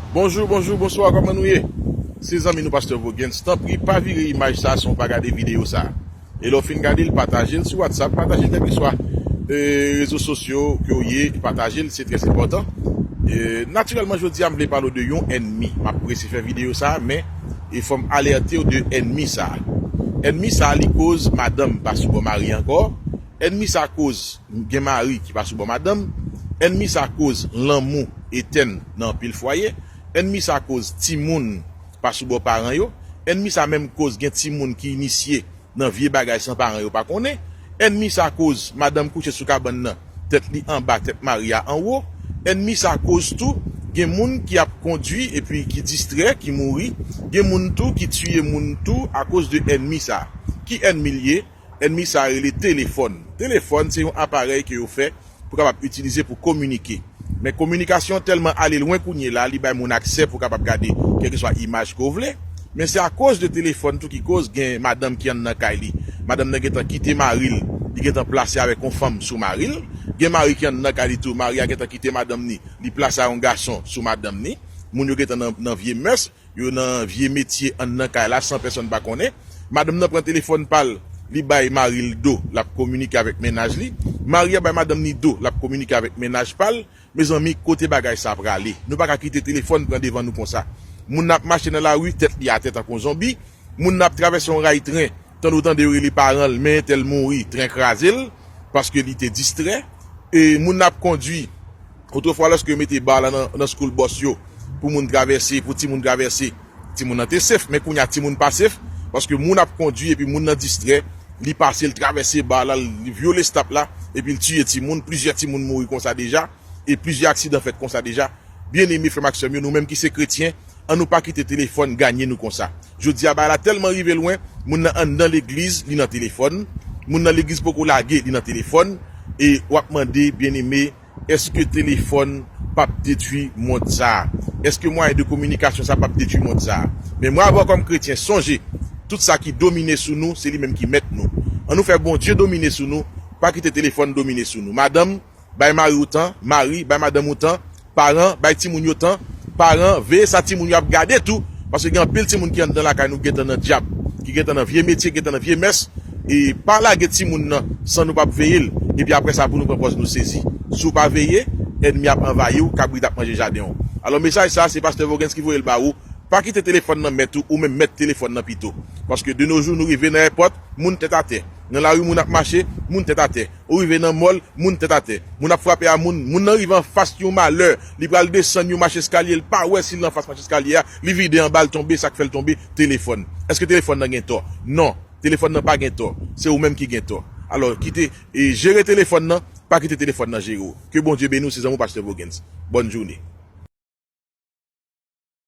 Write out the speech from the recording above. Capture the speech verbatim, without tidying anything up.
Bonjou, bonjou, bonswa, kòman nou ye? Se zanmi nou Pastè Voguens. Tanpri, pa vire imaj sa san w pa gade videyo sa. E lè w fin gade l, pataje l sou WhatsApp, pataje l kèlkeswa e, rezo sosyo ke w ye, pataje l, se trè enpòtan. E, natirèlman, jodi a, m vle pale w de yon ènmi. M ap prese fè videyo sa, men e fò m alète w de ènmi sa. Ènmi sa, li koz madanm pa sou bò mari ankò. Ènmi sa koz gen mari ki pa sou bò madanm. Ènmi sa koz lanmou etèn nan anpil fwaye. Ènmi sa koz timoun pa sou bò paran yo. Ènmi sa menm koz gen timoun ki inisye nan vye bagay san paran yo pa konnen. Ènmi sa koz madanm kouche sou kabann nan, tèt li anba, tèt mari a anwo. Ènmi sa koz tou gen moun ki ap kondui epi ki distrè, ki mouri. Gen moun tou ki tiye moun tou akoz de ènmi sa. Ki ènmi l ye? Ènmi sa rele telefòn. Telefòn se yon aparèy ke yo fè pou kapab itilize pou kominike. Men kominikasyon tèlman ale lwen kounye la, li bay moun aksè pou kapab gade kèlkeswa imaj ke w vle. Men se akoz de telefòn tou ki koz gen madanm ki anndan kay li. Madanm nan gentan kite mari l, li gentan plase avèk yon fanm sou mari l. Gen mari ki anndan kay li tou, mari a gentan kite madanm ni, li plase a yon gason sou madanm ni. Moun yo gentan nan, nan vye mès, yo nan vye metye anndan kay la san pèsonn pa konnen. Madanm nan pran telefòn pa l, li bay mari l do, l ap kominike avèk mennaj li. Mari a bay madanm ni do, l ap kominike avèk mennaj pa l. Mezanmi, kote bagay sa prale? Nou pa ka kite telefòn pran devan nou konsa. Moun nan ap mache nan lari, tèt li atè tankou yon zonbi. Moun nan ap travèse yon ray tren, tande w tande yo rele paran l, men entèl mouri, tren kraze l, paske li te distrè. E moun nan ap kondui, otrefwa, lòske yo mete ba la nan, nan school bus yo, pou moun travèse, pou timoun travèse, timoun nan te safe, men kounye a timoun pa safe, paske moun ap kondui epi moun nan distrè, li pase, l travèse ba la, li vyole stop la, epi l tiye timoun, plizyè timoun mouri konsa deja, e plizyè aksidan fèt konsa deja. Byeneme, frè m ak sè m yo, nou menm ki se kretyen, ann nou pa kite telefòn ganye nou konsa. Jodi a, bagay la tèlman rive lwen, moun nan anndan legliz, li nan telefòn, moun nan legliz poko lage, li nan telefòn, e w ap mande, byeneme, èske telefòn p ap detwi mond sa a? Èske mwayen de kominikasyon sa p ap detwi mond sa a? Men mwen avè w kòm kretyen, sonje, tout sa ki domine sou nou, se li menm ki mèt nou. Ann nou fè Bondye domine sou nou, pa kite telefòn domine sou nou. Madanm, bay mari w tan, mari, bay madanm ou tan, paran, bay timoun yo tan, paran, veye sa timoun yo ap gade tou, paske gen anpil timoun ki anndan lakay nou ki gentan nan dyab, ki gentan nan vye metye, ki gentan nan vye mès, e pa lage timoun nan san nou p ap veye l, epi apre sa pou nou pran pòz nou sezi. Si w pa veye, ènmi ap anvayi w, kabrit ap manje jaden w. Alò mesaj sa a, se pastè Voguens ki voye l ba ou, pa kite telefòn nan mèt ou, ou menm mèt telefòn nan pito. Paske de nos jours, nou rive nan èpòt, moun tèt atè. Nan lari moun ap mache, moun tèt atè. Ou rive nan mòl, moun tèt atè. Moun ap frape a moun, moun nan rive anfas yon malè, li pral desann yon mach eskalye, l pa wè si l anfas mach eskalye a, li vide anba l tonbe, sa k fè l tonbe, telefòn. Èske telefòn nan gen tò? Non, telefòn nan pa gen tò. Se ou menm ki gen tò. Alò, kite, e, jere telefòn nan, pa kite telefòn nan jere w. Ke Bondye beni w, se zanmi w pastè Voguens. Bòn jounen.